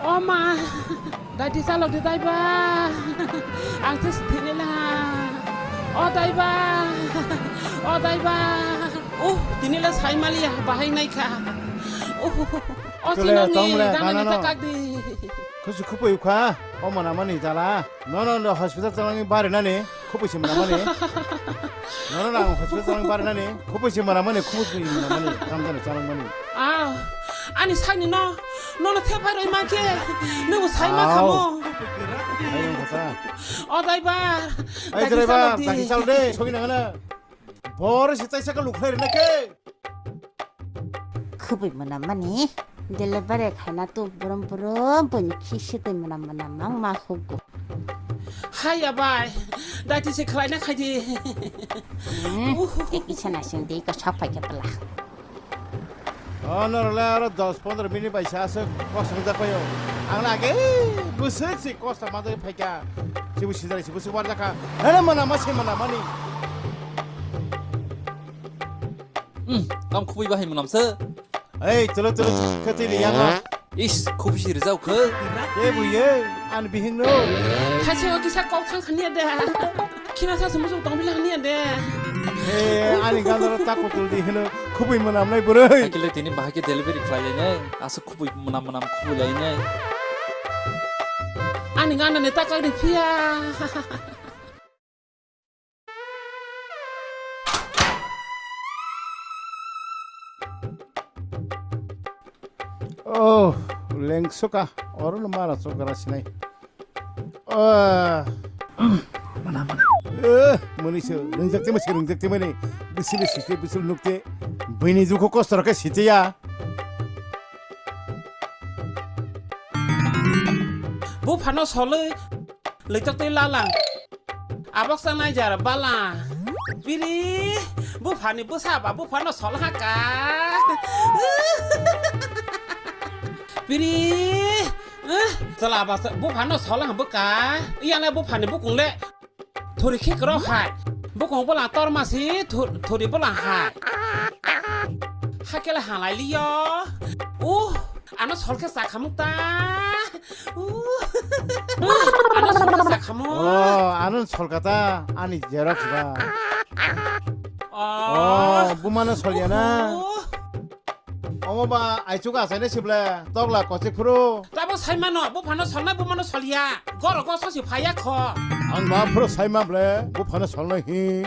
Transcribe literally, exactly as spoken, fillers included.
O ma, daiti chalok di daiba. Ang thes thinila. O daiba. O daiba. Uh, tinila saimaliya bahai naikha. Uh, o Chole, chinoni tongle, gana nana nita no. Kak di. Khusi khupui ukha, o mana mani jala. No, no, no, hospital chalangni bare nani, khupui se mana mani. No, no, no, ang hospital chalangni bare nani, khupui se mana mani, khupui se mana mani, kam jani chalang mani. Ah, ani sakni no, nono thepai roi mankhe, nungbo sai ma khamo. Ai, ang kota. O driver, Ai, dagi driver, chalok di. Dagi chal de, sogi nangana. Bor se taisa ka lukhlai rina ke. Khubui mwnam mani delivery khaina tu brum brum buini khisi twi mwnam mwnam mang ma hugo. Haiya bai, daiti se khlaina khaidi. Hmm, tei kisa naising di ko sok phai khe pla. O norole aro dos pondro minute bai sa aswk kosong jak paio. Ang lage bwswk si kosto ma jagwi phaikha. Sibu sidari sibu si warjakha. Hene mwnam ma se mwnam mani. Hmm, tam khubui bahai mwnam se. Ei, tolo, tolo, khe twi ri yango. Is, khubui si rijao khe. Ye bu ye, an bihing no. Khachi o kisa kok thang khani de. Khina sa sumu tong bila khani de. Ei, ani gandara tak putul di hino, khubui mwnam nai bwrwi. Akile tini bahai khe delivery khlai lai nai. Asa khubui mwnam mwnam khubui lai nai. Ani ganda ne tak kak de phiya. Oh, lengsoka, oro no mara chokra sinai. Ah. Mana, mana. Eh, mani se, ringjak te mani, ringjak te mani. Bisil, bisil, bisil nukte. Bini jukho kostor ke sitiya. Buphano solwi, lwitokti lalang. Abok sanai jar bala. Piri, buphani bwsa ba buphano sol ha ka. Piri, eh, chwla ba sa-, buphano sol ha bwka. Iyane buphani bukung le. Thuri khikrok hai. Bukung bwla torma si thu-, thuri bwla hai. Hakele halai liyo. Uh, ano sol khe chakhamuk ta. Uh. Ano sol khe chakhamuk. Oh, ano sol kata ani xerox ba. Oh. Oh, bumano solya na. Uh. Omo ba aichuk achaina sible tokla kochik phuru. Tabo saimano, buphano solnai bumano solya. Goro go sosi phaya kho. Ang ma phuru saima ble, buphano solnai hi.